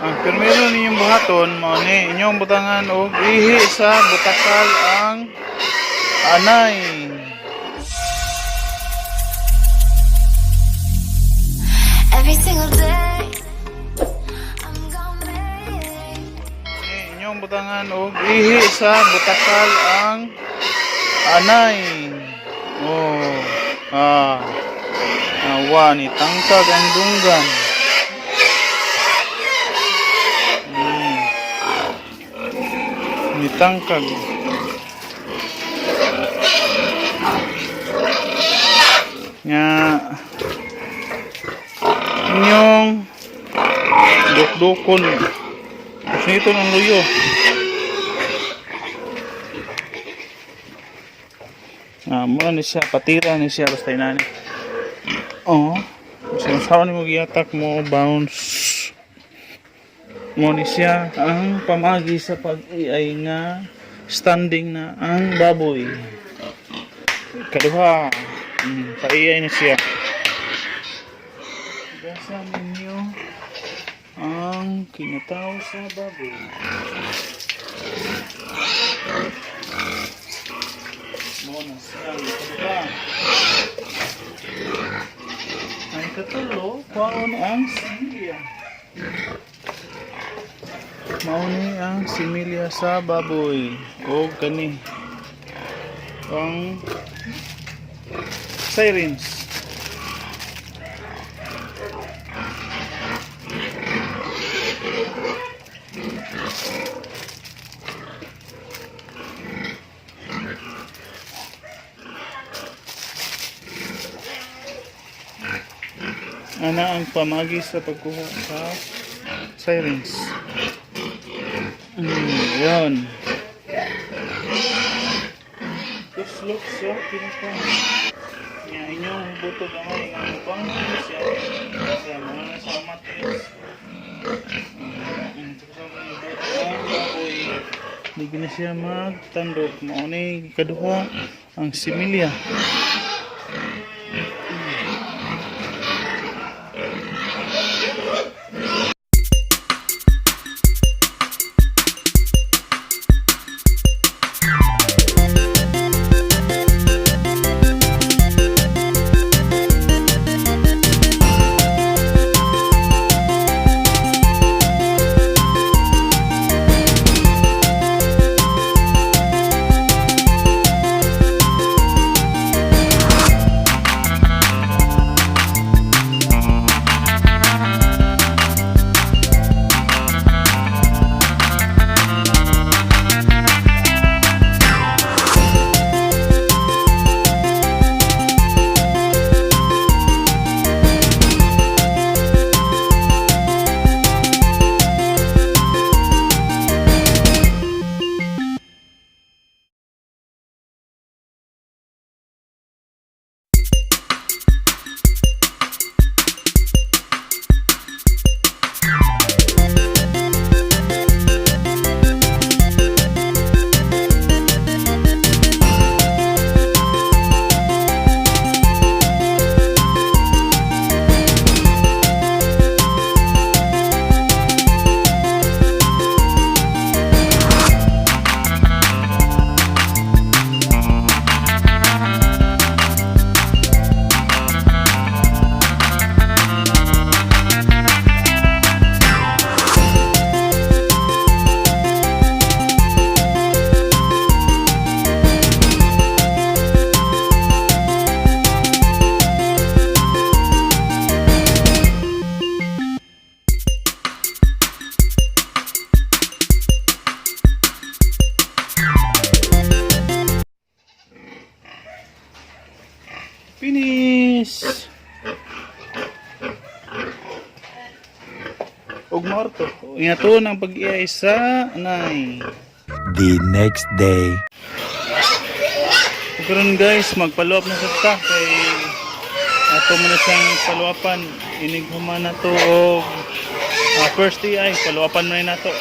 Ang primero ninyong buhaton mao ni inyong butangan og ihi sa butakal ang anay. Every single day, I'm gonna make. Ni inyong butangan og ihi sa butakal ang anay. Oh. Ah. Awa ni tangkag ang dunggan. Ni tangkag. Nga inyong dukdukon. Tapos nito ng luyo. Ah, muna ni siya, patira ni siya basta inani. Oo. Basta sa ni mo giatak mo bounce. Mo ni siya ang pamagi sa pag-iay nga standing na ang baboy. Kaduha, paiyay na siya. Gasa ninyo ang kinataw sa baboy. Mo na siya ang kaduha. Ang katulo, kwaon ang similya. Mao ni ang similya sa baboy o kani ang sirens. Ana ang pamagi sa pagkuha sa sirens. Yun. Tuslok sa pinaka. Nga inyong buto gamay nga mubang siya sa mga nasa matres. Sa mga buto ang baboy. Hindi na siya magtandok. Mao ni kaduha ang similya. Finish! Og morto. Ingatuon ang pag-iay sa anay. The next day. Ug karon guys, magpaloob na sa ta kay ato man na siyang paluapan inig human na to og first AI paluapan man na to.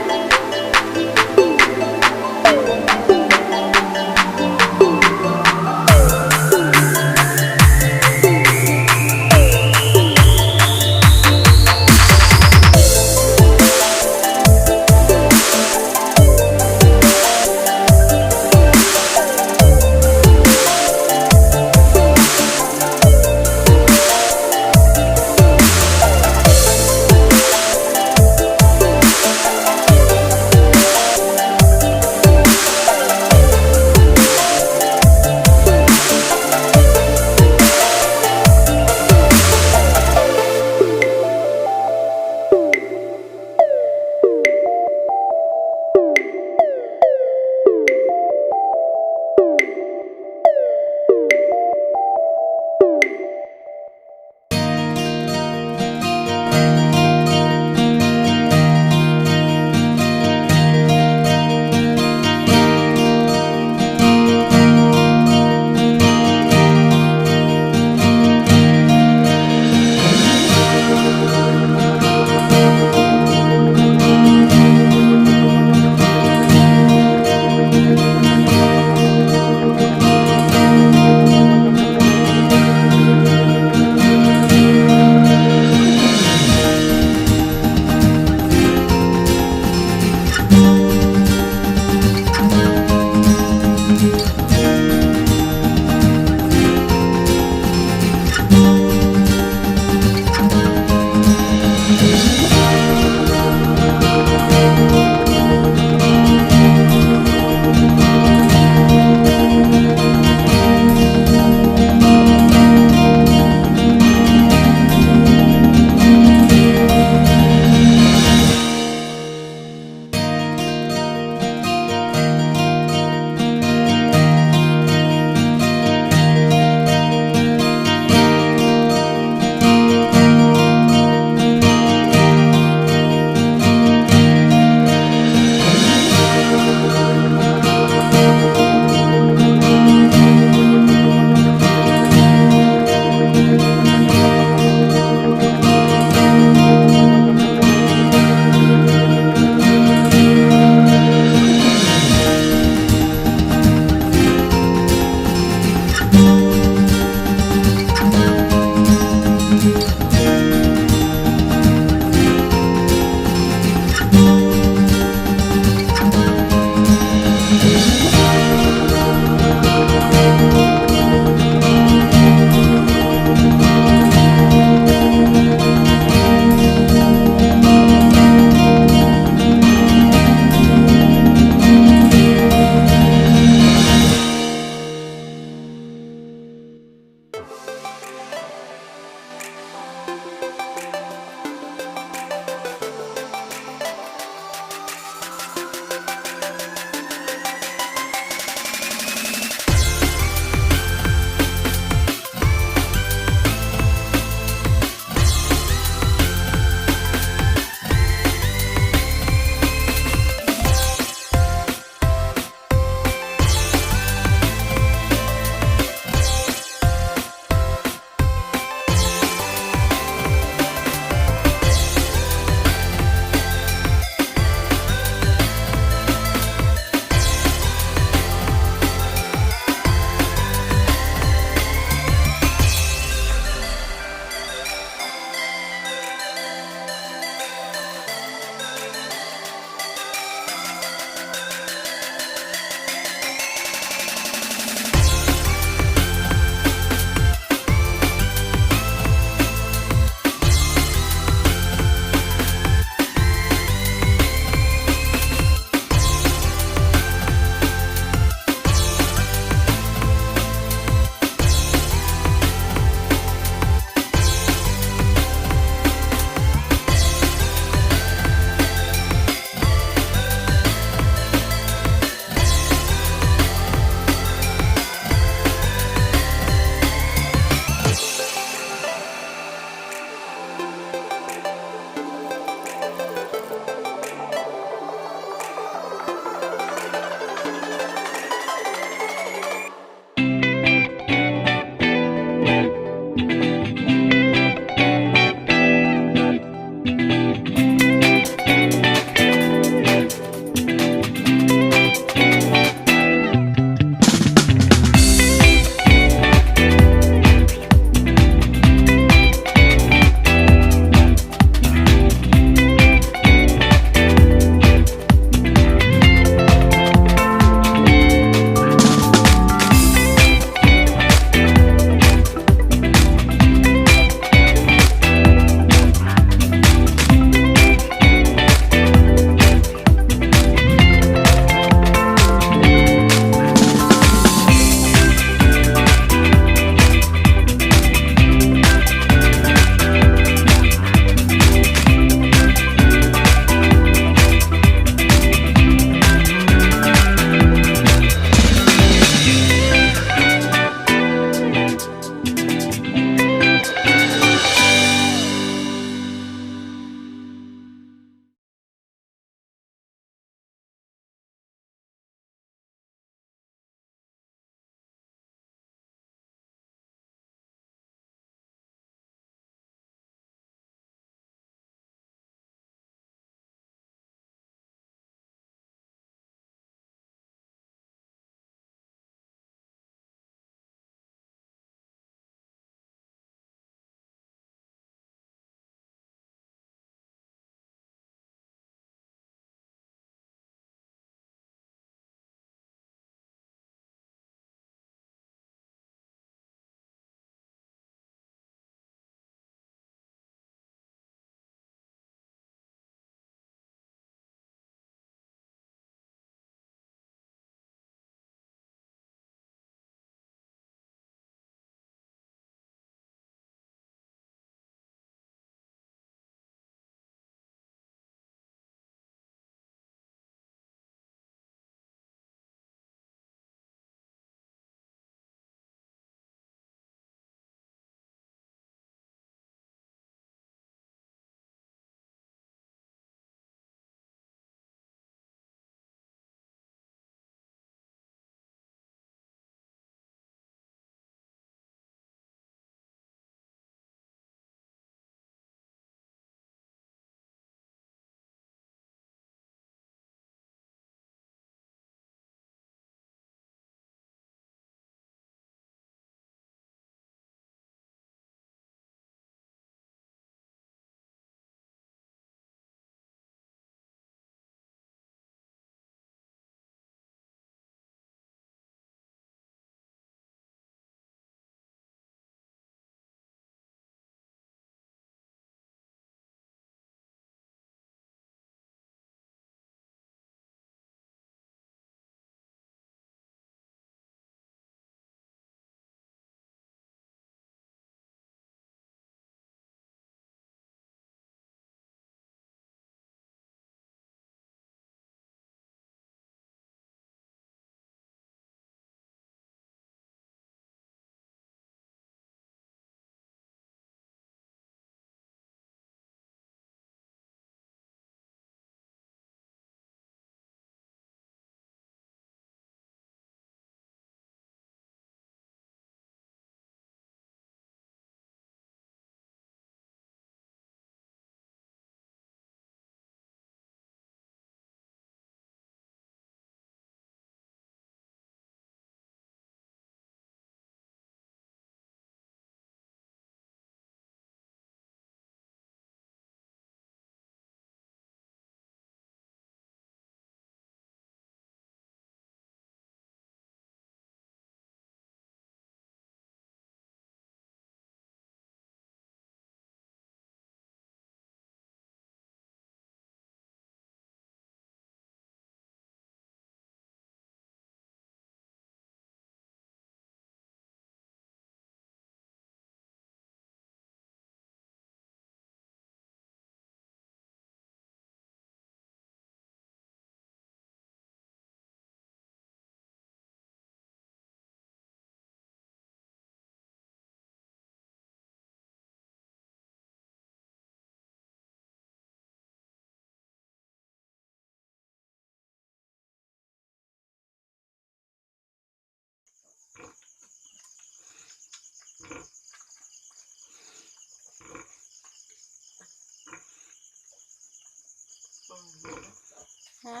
Ha?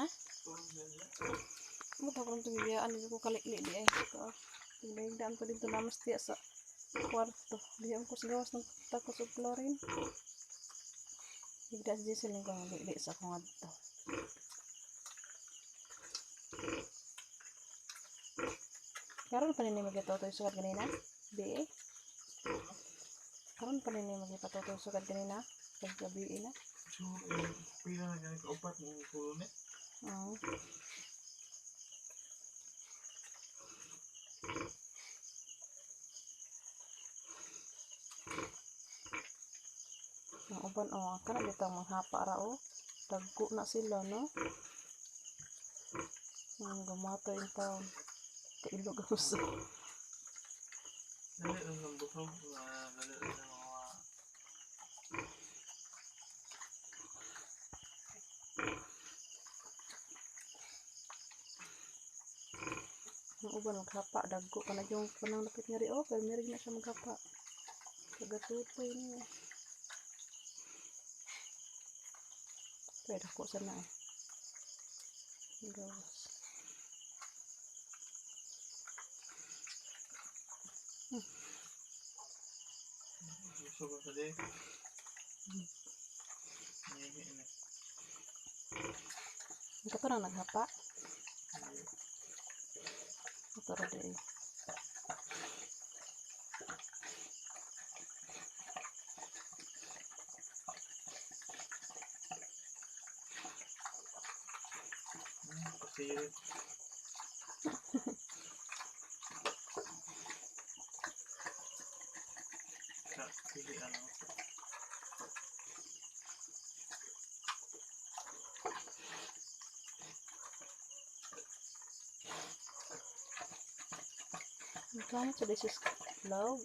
Mo ta kung tugiyaan ko kalikli di ay. So, daan ko dito lamas tiya sa kwarto. Diyan ko sa gawas ng takos og chlorine. Higda si Jason ko ang likli sa akong adto. Karon pa nini magitotoy sukat ganina? BA? Karon pa nini magipatotoy sukat ganina? Paggabi na? So, pila na ganit upat mo kulo ni. Oo. Ang uban oh, kana bitang manghapa ra oh. Dagko na sila no. Ang gumato in town. Kailog ang uso. Dali lang ang busog, dali lang ang mga Ang uban maghapa dagko kana yung kanang lapit nga ri oh, pero meron na siya maghapa. Kagatutoy niya. Pero dako sa na eh. Gawas. Busog ka di. Nihi ni. Ang kato nang naghapa. Ito ra di. Pasirit. Sa pili ano. Ang gamit sa this is love.